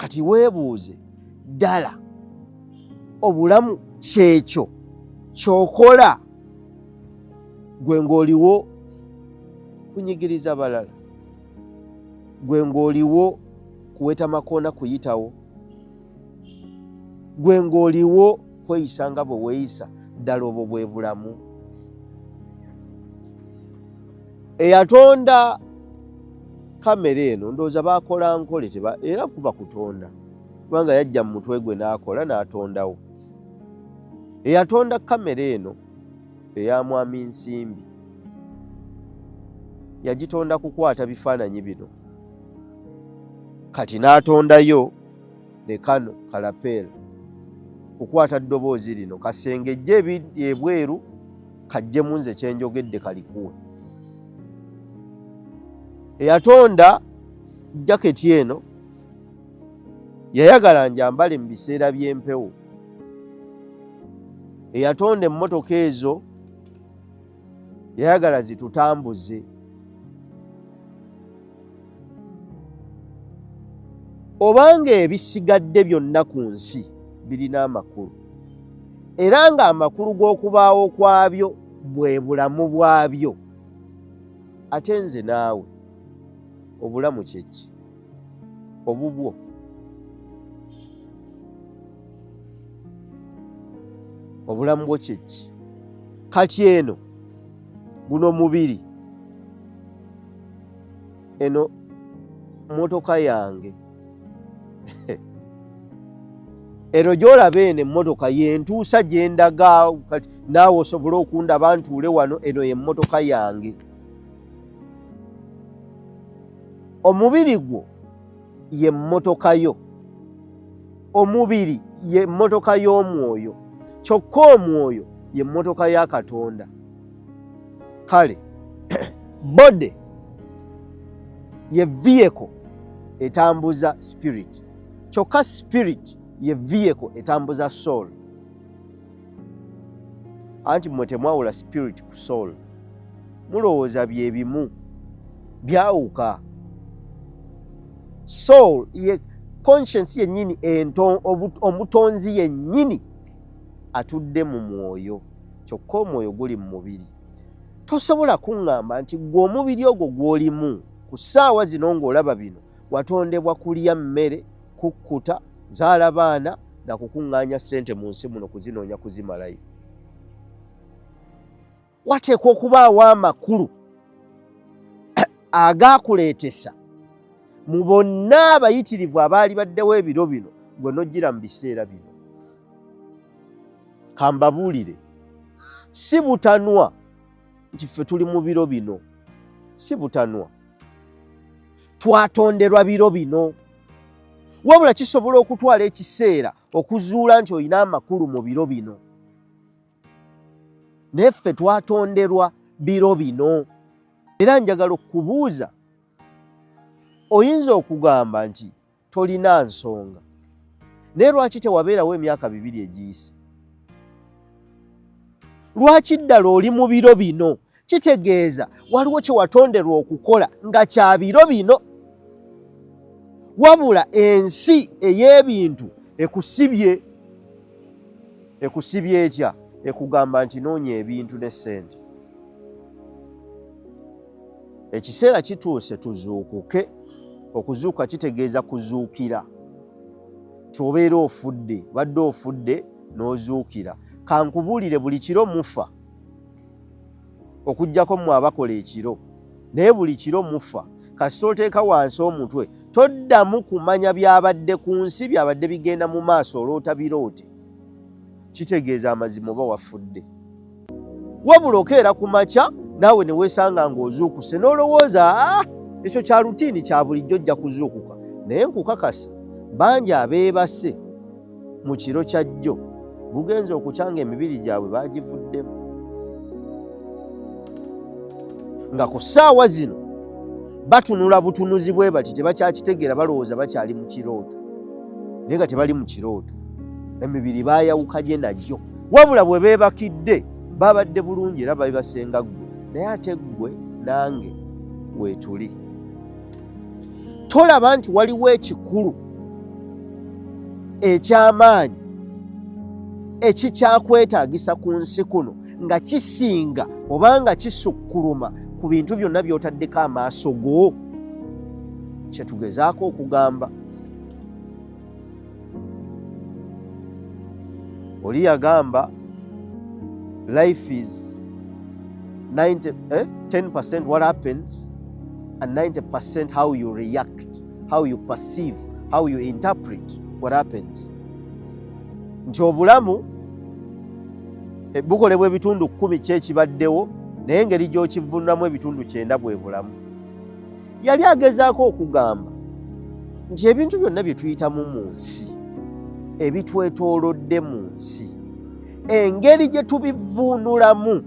Kati weebuuze ddala obulamu kyekyo kyokola gwe ng'oliwo kunyigiriza balala, gwe ng'oliwo kuweta makoona kuyitawo, gwe ng'oliwo kweyisa nga bwe weeyisa, ddala obwo bwe bulamu? Eyatonda kamera eno ndowooza baakola nkole teba era kuba kutonda, kubanga yajja mu mutwe gwe n'akola n'atondawo. Eyatonda kamera eno eya Mwami Nsimbi yagitonda kukwata bifaananyi bino, kati n'atondayo ne kano kalapeel kukwata ddoboozi lino kasengejje ebweru kajjemu nze kyenjogedde kalikuwe. Eyatonda jaketi eno yayagala njambale mu biseera by'empewo. Eyatonda emmotoka ezo yayagala zitutambuze. Obanga ebisigadde byonna ku nsi birina amakulu, era ng'amakulu g'okubaawo kwabyo bwe bulamu bwabyo, ate nze naawe obulamu kye ki? Obubwo. Obulamu bwo kye ki? Kati eno guno mubiri, eno motoka yange eno gyolaba eno emmotoka yentuusa gyendaga, kati naawe osobole okundaba ntuule wano, eno yemmotoka yange. Omubiri gwo ye mmotoka yo, omubiri ye mmotoka y'omwoyo, kyokka omwoyo ye mmotoka ya Katonda. Kale body ye vehicle etambuza spirit, kyokka spirit ye vehicle etambuza soul. Anti mmwe temwawula spirit ku soul, mulowooza bye bimu, byawuka. Soul ye conscience yennyini, omutonzi yennyini atudde mu mwoyo, kyokka omwoyo guli mu mubiri. Tosobola kuŋŋamba nti ggwe omubiri ogwo gw'olimu ku ssaawa zino ng'olaba bino watondebwa kulya mmere, kukkuta, kuzaala baana na kukuŋŋaanya ssente mu nsi muno kuzinoonya kuzimalayo. Wateekwa okubaawo amakulu agaakuleetesa mu bonna abayitirivu abaali baddewo ebiro bino, gwe n'ojjira mu biseera bino. Kambabuulire, si butanwa nti ffe tuli mu biro bino, si butanwa, twatonderwa biro bino, wabula kisobola okutwala ekiseera okuzuula nti olina amakulu mu biro bino. Naye ffe twatonderwa biro bino. Era njagala okukubuuza, oyinza okugamba nti tolina nsonga, naye lwaki tewabeerawo emyaka 2 egiyise? Lwaki ddala oli mu biro bino? Kitegeeza waliwo kye watonderwa okukola nga kya biro bino, wabula ensi ey'ebintu ekusibye. Ekusibye etya? Ekugamba nti noonya ebintu ne ssente. Ekiseera kituuse tuzuukuke. Okuzuuka kitegeeza kuzuukira, kyobeera ofudde, badde ofudde n'ozuukira. Kankubuulire, buli kiro mufa, okuggyako mmwe abakola ekiro, naye buli kiro mufa. Kasita oteeka wansi omutwe, toddamu kumanya byabadde ku nsi, byabadde bigenda mu maaso, oloota biroote. Kitegeeza amazima oba wafudde. Wabula okeera ku makya naawe ne weesanga ng'ozuukuse n'olowooza, ekyo kya rutiini, kya bulijjo, ojja kuzuukuka. Naye nkukakasa bangi abeebase mu kiro kya jjo bugenze okukya nga emibiri gyabwe baagivuddemu, nga ku ssaawa zino batunula butunuzi bwe bati, tebakyakitegeera, balowooza bakyali mu kirooto, naye nga tebali mu kirooto, emibiri baayawukanye nagyo. Wabula bwe beebakidde babadde bulungi era babibasenga ggwe, naye ate ggwe nange weetuli. Tolaba nti waliwo ekikulu Eky'amaanyi ekikyakwetaagisa ku nsi kuno nga kisinga oba nga kisukkuluma ku bintu byonna by'otaddeko amaaso go, kye tugezaako okugamba. Oli yagamba life is 10% what happens and 90% how you react, how you perceive, how you interpret what happens. Nti obulamu bukolebwa ebitundu 10 kyekibaddewo, naye engeri gy'okivvunamu ebitundu 90 bwe bulamu. Yali agezaako okugamba nti ebintu byonna bye tuyitamu mu nsi, ebitwetoolodde mu nsi, engeri gye tubivuunulamu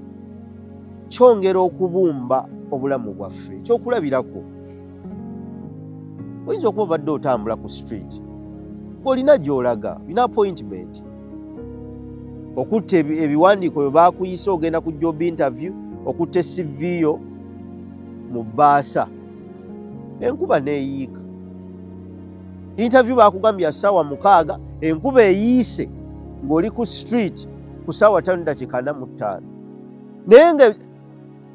kyongera okubumba obulamu bwaffe. Ekyokulabirako, oyinza okuba obadde otambula ku street, ng'olina gy'olaga, olina appointment, okutta ebiwandiiko bye baakuyise, ogenda ku job interview, okutta CV yo mu bbaasa, enkuba n'eyiika. Interview baakugambye ssaawa 6, enkuba eyiise ng'oli ku street ku ssaawa 5:45, naye nga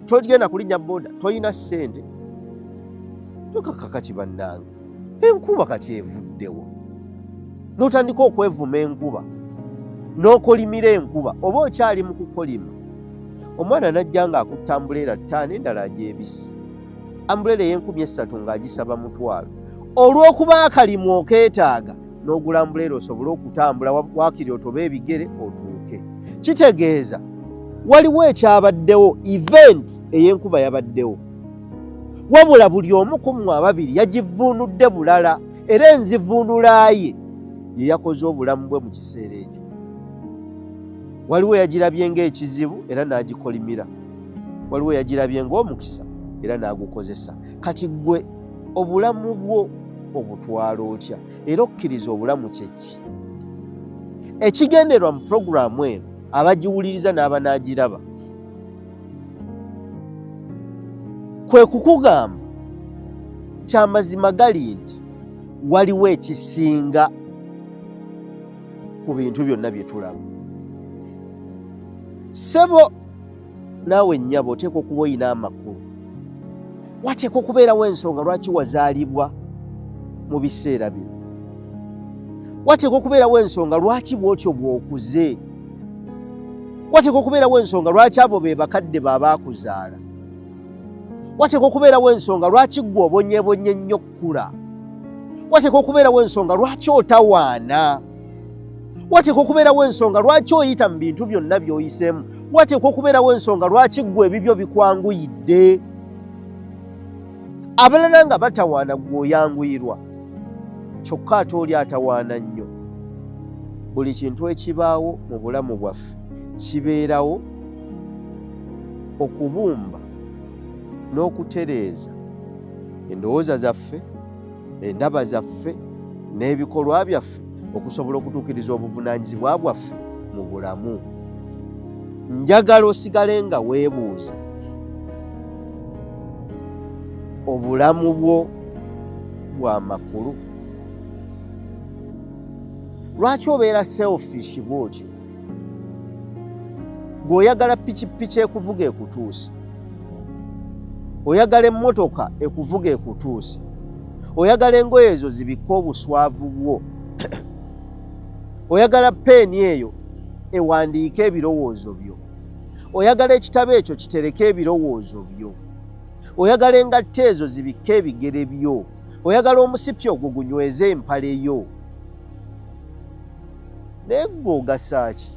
togenda kulinnya boda, tolina ssente. Tokakakati bannange, enkuba kati evuddewo, n'otandika okwevuma enkuba n'okolimira enkuba. Oba okyali mu kukolima, omwana n'ajja ng'akutta umbrella 5, endala agyebisi, umbrella ey'enkumi 3 ng'agisaba 500. Olw'okuba akalimu okeetaaga, n'ogula umbrella osobole okutambula, waakiri otobe ebigere otuuke. Kitegeeza waliwo ekyabaddewo, event ey'enkuba yabaddewo, wabula buli omu ku mmwe ababiri yagivuunudde bulala, era enzivuunula ye ye yakoze obulamu bwe mu kiseera ekyo. Waliwo yagirabye ng'ekizibu era n'agikolimira, waliwo yagirabye ng'omukisa era n'agukozesa. Kati ggwe obulamu bwo obutwala otya, era okkiriza obulamu kyeki? Ekigendererwa mu puroguraamu eno, abagiwuliriza n'abanaagiraba, kwe kukugamba kyamazima gali nti waliwo ekisinga ku bintu byonna bye tulaba. Ssebo naawe nnyabo, oteekwa okuba oyina amakulu, wateekwa okubeerawo ensonga lwaki wazaalibwa mu biseera bino, wateekwa okubeerawo ensonga lwaki bw'otyo bw'okuze, wateekwa okubeerawo ensonga lwaki abo be bakadde baabaakuzaala, wateekwa okubeerawo ensonga lwaki ggwe obonyeebonye nnyo kkula, wateekwa okubeerawo ensonga lwaki otawaana, wateekwa okubeerawo ensonga lwaki oyita mu bintu byonna by'oyiseemu, wateekwa okubeerawo ensonga lwaki ggwe ebibyo bikwanguyidde, abalala nga batawaana ggwe oyanguyirwa. Kyokka ate oli atawaana nnyo. Buli kintu ekibaawo mu bulamu bwaffe kibeerawo okubumba n'okutereeza endowooza zaffe, endaba zaffe n'ebikolwa byaffe okusobola okutuukiriza obuvunaanyizibwa bwaffe mu bulamu. Njagala osigale nga weebuuza, obulamu bwo bwa makulu? Lwaki obeera selfish bw'otyo? Gw'oyagala pikipiki ekuvuga ekutuusa, oyagala emmotoka ekuvuga ekutuusa, oyagala engoye ezo zibikke obuswavu bwo, oyagala peeni eyo ewandiike ebirowoozo byo, oyagala ekitabo ekyo kitereke ebirowoozo byo, oyagala engatto ezo zibikke ebigere byo, oyagala omusipi ogwo gunyweze empale yo. Naye ggwe ogasa ki?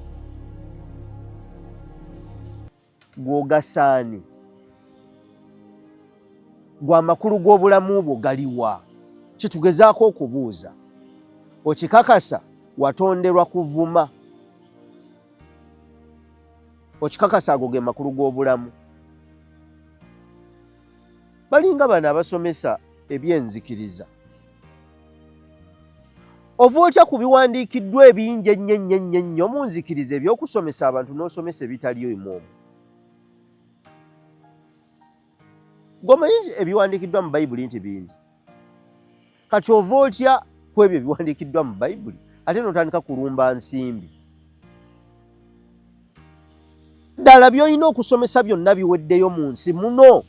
Ggwe ogasa ani? Gwe amakulu g'obulamu bwo galiwa? Kitugezaako okubuuza. Okikakasa watonderwa kuvuma? Okikakasa ago ge makulu g'obulamu? Balinga bano abasomesa ebyenzikiriza. Ova otya ku biwandiikiddwa ebingi ennyo ennyo ennyo ennyo mu nzikiriza eby'okusomesa abantu n'osomesa ebitaliimu omwo? Ggwe omanyi ebiwandiikiddwa mu Bayibuli nti bingi. Kati ova otya ku ebyo ebiwandiikiddwa mu Bayibuli Ate n'otandika kulumba nsimbi. Ddala by'olina okusomesa byonna biweddeyo mu nsi muno.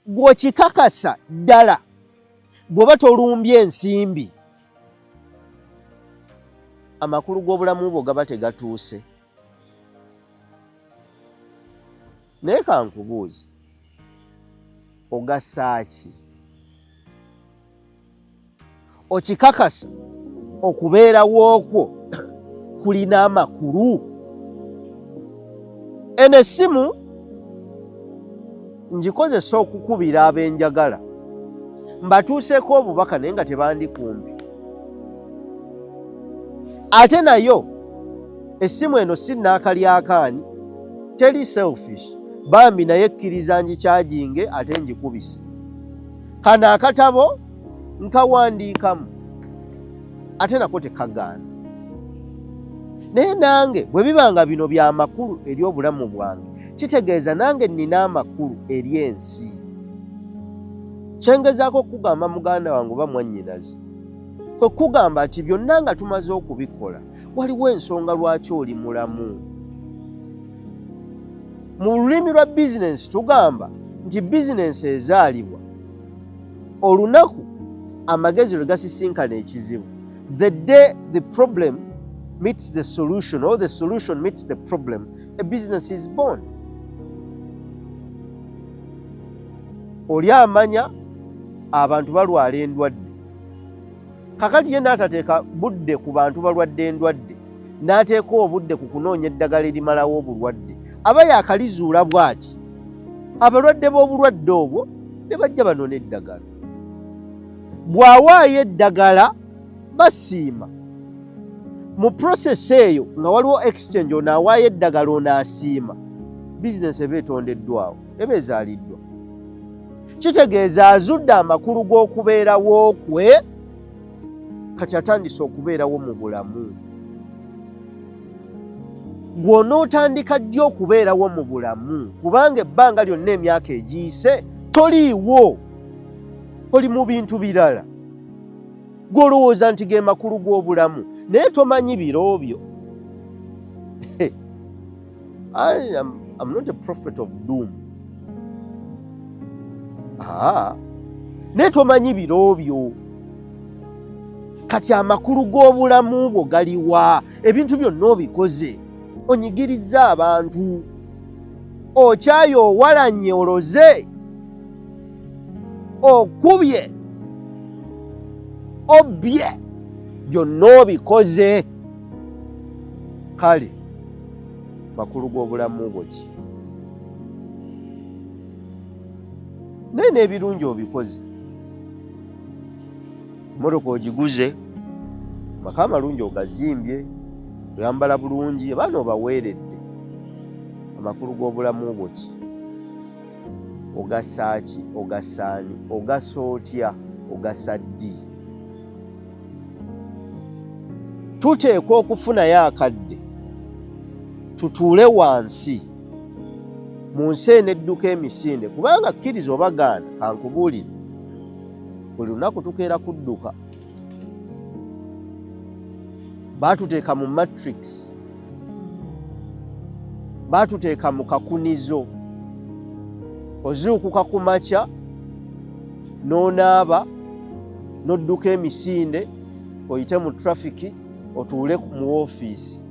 Gw'okikakasa ddala bw'oba tolumbye ensimbi, amakulu g'obulamu bwo gaba tegatuuse. Naye kankubuuze, ogasa ki? Okikakasa okubeerawo kwo kulina amakulu? Eno essimu ngikozesa okukubira abenjagala mbatuuseeko obubaka naye nga tebandi kumpi. Ate nayo essimu eno si naakalyakaani, teri selfish bambi, naye kkiriza ngikyajinge ate ngikubise. Kano akatabo nkawandiikamu ate nako tekagaana, naye nange bwe biba nga bino bya makulu eri obulamu bwange, kitegeeza nange nnina amakulu eri ensi. Kyengezaako okukugamba muganda wange oba mwannyinaze, kwe kugamba nti byonna nga tumaze okubikola, waliwo ensonga lwaki oli mulamu. Mu lulimi lwa bizinensi tugamba nti bizinensi ezaalibwa olunaku amagezi lwe gasisinkana ekizibu. The day the problem meets the solution or the solution meets the problem, a business is born. Oli amanya abantu balwala endwadde, kakati ye n'atateeka budde ku bantu balwadde endwadde, n'ateeka obudde ku kunoonya eddagala erimalawo obulwadde, aba yakalizuula bw'ati abalwadde b'obulwadde obwo ne bajja banona eddagala. Bw'awaayo eddagala basiima. Mu process eyo nga waliwo exchange, ono awaayo eddagala, ono asiima, bizinesi eba etondeddwawo, eba ezaaliddwa. Kitegeeza azudde amakulu g'okubeerawo kwe, kati atandise okubeerawo mu bulamu. Gw'onootandika ddi okubeerawo mu bulamu? Kubanga ebbanga lyonna emyaka egiyise toliiwo, oli mu bintu birala gw'olowooza nti ge makulu g'obulamu, naye tomanyi biro byo. I'm not a prophet of doom. Naye tomanyi biro byo. Kati amakulu g'obulamu bwo galiwa? Ebintu byonna obikoze, onyigirizza abantu, okyaye, owalanye, oloze, okubye, obbye, byonna obikoze. Kale makulu g'obulamu bwo ki? Naye n'ebirungi obikoze, motoka ogiguze, maka amalungi ogazimbye, oyambala bulungi, abaana obaweeredde. Amakulu g'obulamu bwo ki? Ogasa ki? Ogasaani? Ogasa otya? Ogasa ddi? Tuteekwa okufunayo akadde tutuule wansi mu nsi eno edduka emisinde, kubanga kkiriza oba gaana, kankubuulire, buli lunaku tukeera kudduka. Baatuteeka mu matrix, baatuteeka mu kakunizo. Ozuukuka ku makya n'onaaba n'odduka emisinde, oyite mu trafiki, otuule mu woofiisi,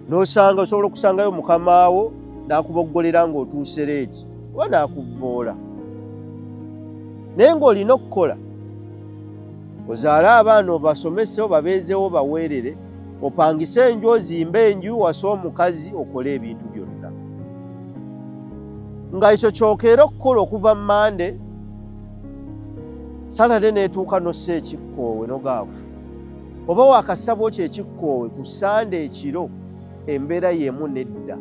n'osanga osobola okusangayo mukamaawo n'akuboggolera ng'otuuse leeti oba n'akuvvoola, naye ng'olina okukola, ozaale abaana, obasomese, obabeezewo, baweerere, opangise enju, ozimbe enju, wase omukazi, okole ebintu byonna nga ekyo kyokeera okukola okuva Mande. Saturday n'etuuka n'ossa ekikkoowe nogaafu, oba wakasaba otya ekikkoowe ku Sande ekiro, embeera y'emu nedda.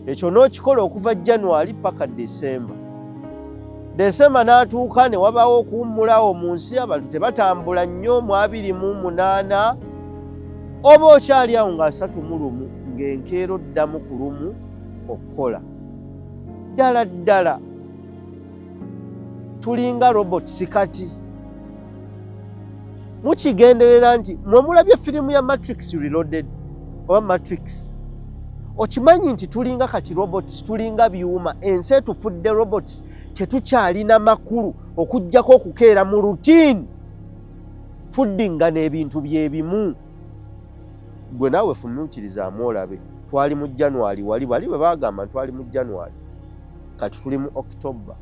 Ekyo n'okikola okuva January paka December. December n'atuuka ne wabaawo okuwummulawo mu nsi, abantu tebatambula nnyo mu 28, oba okyali awo nga 31, ng'enkeera oddamu ku lumu okukola. Ddala ddala tulinga robots kati. Mukigenderera nti mwe mulabye firimu ya Matrix Reloaded oba Matrix, okimanyi nti tulinga kati robots, tulinga byuma, ensi etufudde robots, tetukyalina makulu okuggyako okukeera mu routine, tuddingana ebintu byebimu. Gwe naawe fumiitirizaamu olabe, twali mu January, wali bali bwe bagamba twali mu January, kati tuli mu October.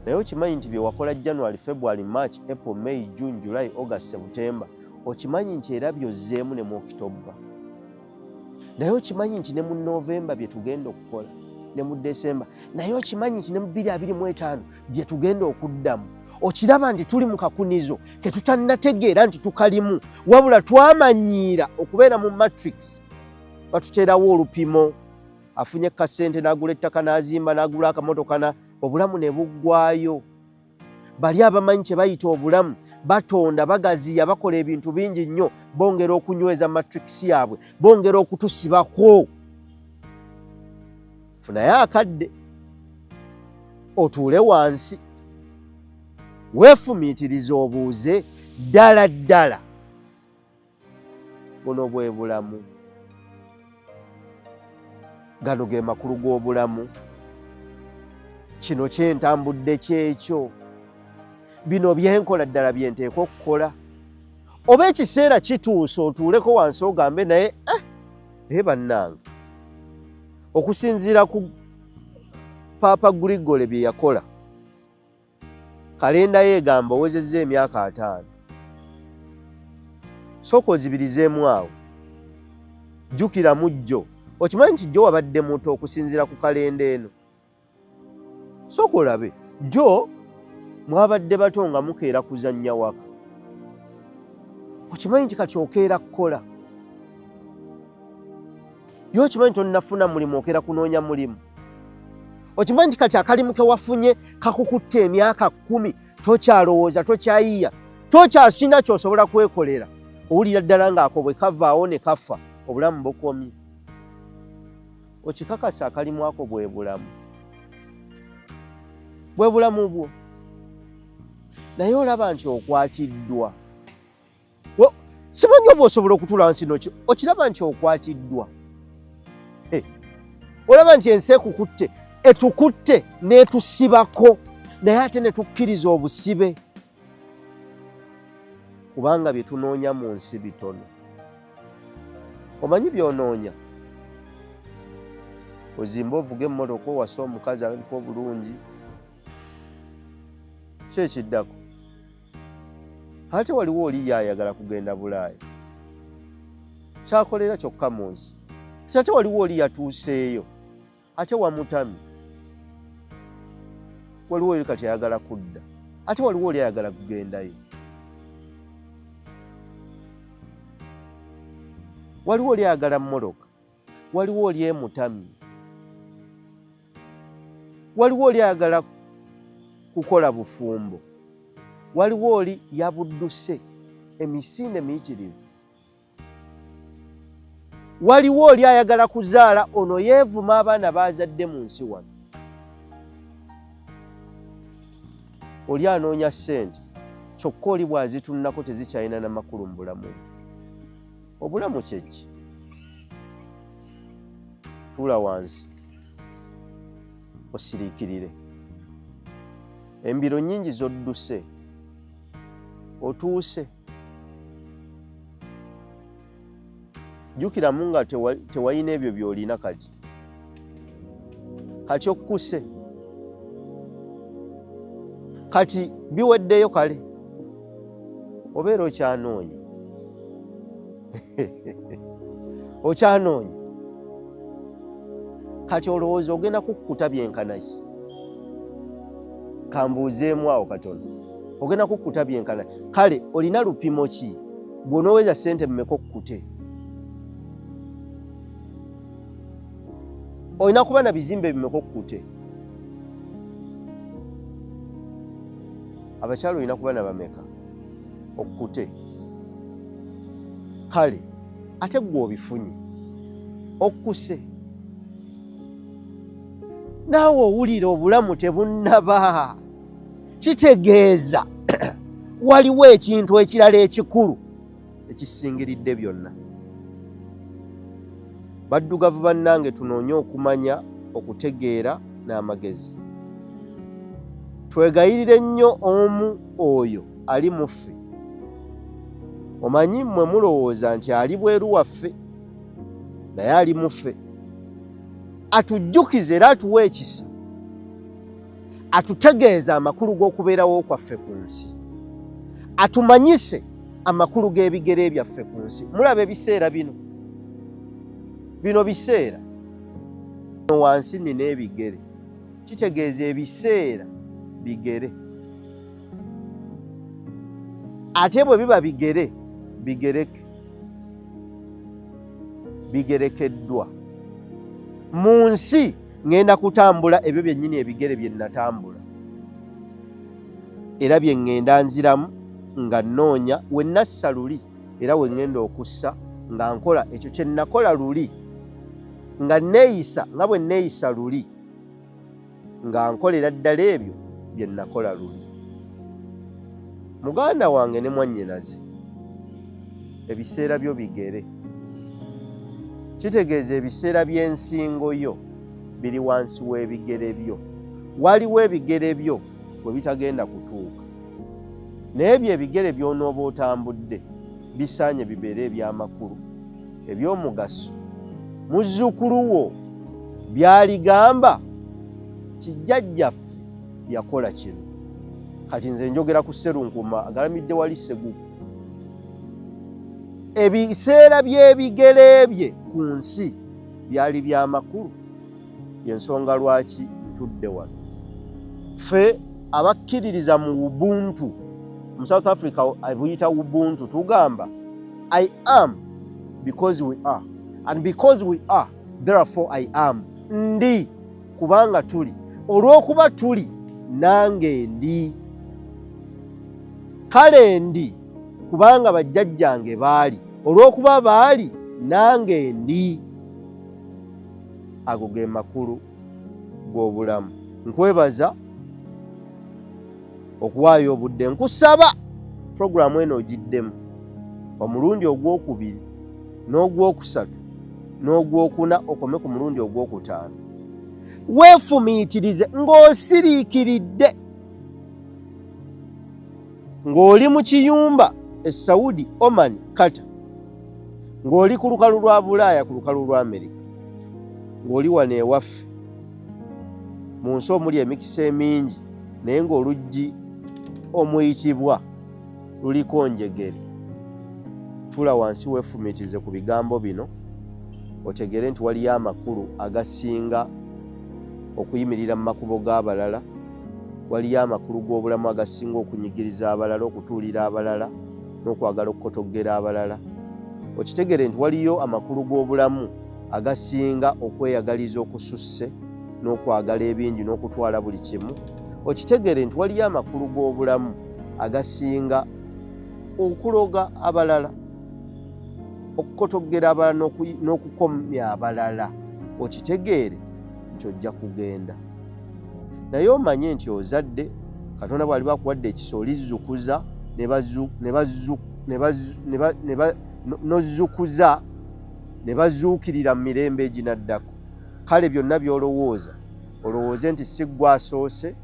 Naye okimanyi nti byewakola January, February, March, April, May, June, July, August, September, okimanyi nti era byozzeemu ne mu October. Naye okimanyi nti ne mu November bye tugenda okukola, ne mu December. Naye okimanyi nti ne mu 2025 bye tugenda okuddamu. Okiraba nti tuli mu kakunizo ketutannategeera nti tukalimu, wabula twamanyiira okubeera mu matrix. Batuteerawo olupimo, afunye kasente n'agula ettaka n'azimba n'agula akamotoka na obulamu ne buggwayo. Bali abamanyi kye bayita obulamu batonda, bagaziya, bakola ebintu bingi nnyo, bongera okunyweza matrix yaabwe, bongera okutusibako. Funayo akadde otuule wansi weefumiitirize, obuuze ddala ddala buno bwe bulamu, gano ge makulu g'obulamu, kino kyentambudde kyekyo, bino byenkola ddala byenteekwa okukola, oba ekiseera kituuse otuuleko wansi ogambe naye naye bannange, okusinziira ku Paapa Grigore bye yakola, kalenda ye egamba owezezza emyaka 50. Sooka ozibirizeemu awo, jjukiramu jjo, okimanyi nti jjo wabadde muto okusinziira ku kalenda eno. Sooka olabe jjo mwabadde bato nga mukeera kuzannya waka, okimanyi nti kati okeera kukola. Yo okimanyi tonnafuna mulimu, okeera kunoonya mulimu. Okimanyi nti kati akalimu ke wafunye kakukutta emyaka 10, tokyalowooza, tokyayiya, tokyasina kyosobola kwekolera. Owulira ddala ng'ako bwe kavaawo ne kafa, obulamu bukomye. Okikakasa akalimu ako bwe bulamu, bwe bulamu bwo. Naye olaba nti okwatiddwa, simanyi oba osobola okutuula wansi noki, okiraba nti okwatiddwa, olaba nti ensi ekukutte, etukutte n'etusibako, naye ate ne tukkiriza obusibe, kubanga bye tunoonya mu nsi bitono. Omanyi by'onoonya, ozimbe, ovuge emmotoka, owase omukazi alabika obulungi, ki ekiddako? Ate waliwo oli ye ayagala kugenda Bulaaya, kyakolera kyokka mu nsi. Ate waliwo oli yatuuseeyo ate wamutami, waliwo oli kati ayagala kudda, ate waliwo oli ayagala kugendayo, waliwo oli ayagala mmotoka, waliwo oli emutami, waliwo oli ayagala kukola bufumbo, waliwo oli yabudduse emisinde miyitirivu, waliwo oli ayagala kuzaala, ono yeevuma abaana baazadde mu nsi wano, oli anoonya ssente, kyokka oli bw'azitunnako tezikyalina na makulu mu bulamu. Obulamu kyeki? Tuula wansi osiriikirire. Embiro nnyingi z'odduse, otuuse. Jjukiramu nga tewalina ebyo by'olina kati. Kati okkuse. Kati biweddeyo kale. Obeera okyanoonya. Okyanoonya. Kati olowooza ogenda kukkuta byenkana ki? Kambuuzeemu awo katono. Ogenda kukkuta byenkana. Kale olina lupimo ki? Bw'onooweza ssente mmeka okkute? Olina kuba na bizimbe bimeka okkute? Abakyala olina kuba na bameka okkute? Kale ate ggwe obifunye, okkuse, naawe owulira obulamu tebunnaba. Kitegeeza Waliwo ekintu ekirala ekikulu ekisingiridde byonna. Baddugavu bannange, tunoonye okumanya, okutegeera n'amagezi. Twegayirire nnyo omu oyo ali mu ffe. Omanyi mmwe mulowooza nti ali bweru waffe, naye ali mu ffe. Atujjukize era atuwe ekisa, atutegeeze amakulu g'okubeerawo kwaffe ku nsi, atumanyise amakulu g'ebigere byaffe ku nsi. Mulaba ebiseera bino, bino biseera wansi nina ebigere, kitegeeza ebiseera bigere, ate bwe biba bigere bigereke, bigerekeddwa mu nsi. Ŋŋenda kutambula ebyo byennyini ebigere bye natambula, era bye ŋŋenda nziramu nga nnoonya we nassa luli, era we ŋŋenda okussa nga nkola ekyo kye nakola luli, nga neeyisa nga bwe neeyisa luli, nga nkolera ddala ebyo bye nakola luli. Muganda wange ne mwannyinazi, ebiseera byo bigere, kitegeeza ebiseera by'ensingo yo biri wansi w'ebigere byo. Waliwo ebigere byo we bitagenda kutuuka, naye ebyo ebigere by'onooba otambudde bisaanye bibeere eby'amakulu, eby'omugaso. Muzzukulu wo by'aligamba kijjajjaffe yakola kino. Kati nze njogera ku Sserunkuma agalamidde wali Seguku. Ebiseera by'ebigere bye ku nsi byali by'amakulu, y'ensonga lwaki ntudde wano. Ffe abakkiririza mu Ubuntu, mu South Africa buyita Ubuntu, tugamba I am because we are, and because we are, therefore I am. Ndi kubanga tuli, olw'okuba tuli nange ndi. Kale ndi kubanga bajjajjange baali, olw'okuba baali nange ndi. Ago ge makulu g'obulamu. Nkwebaza okuwaayo obudde. Nkusaba puroguramu eno ogiddemu omulundi ogwokubiri n'ogwokusatu n'ogwokuna, okome ku mulundi ogwokutaano. Weefumiitirize ng'osiriikiridde, ng'oli mu kiyumba e Saudi, Oman, Qatar, ng'oli ku lukalu lwa Bulaaya, ku lukalu lwa Amerika, ng'oli wano ewaffe mu nsi omuli emikisa emingi, naye ng'oluggi omuyitibwa luliko njegere. Tula wansi weefumiitirize ku bigambo bino, otegeere nti waliyo amakulu agasinga okuyimirira mu makubo g'abalala. Waliyo amakulu g'obulamu agasinga okunyigiriza abalala, okutuulira abalala n'okwagala okukotoggera abalala. Okitegere nti waliyo amakulu g'obulamu agasinga okweyagaliza okususse n'okwagala ebingi n'okutwala buli kimu. Okitegere nti waliyo amakulu g'obulamu agasinga okuloga abalala, okukotoggera abalala n'okukomya abalala. Okitegeere nti ojja kugenda, naye omanye nti ozadde. Katonda bw'aliba akuwadde ekisa, olizzukuza n'ozzukuza ne bazuukirira mu mirembe eginaddako. Kale byonna by'olowooza, olowooze nti si ggwe asoose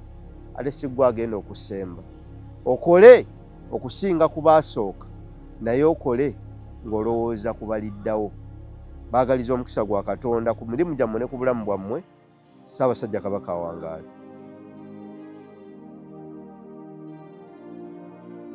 ate si ggwe agenda okusemba. Okole okusinga ku baasooka, naye okole ng'olowooza ku baliddawo. Baagaliza omukisa gwa Katonda ku mirimu gyammwe ne ku bulamu bwammwe. Ssaabasajja Kabaka awangaale.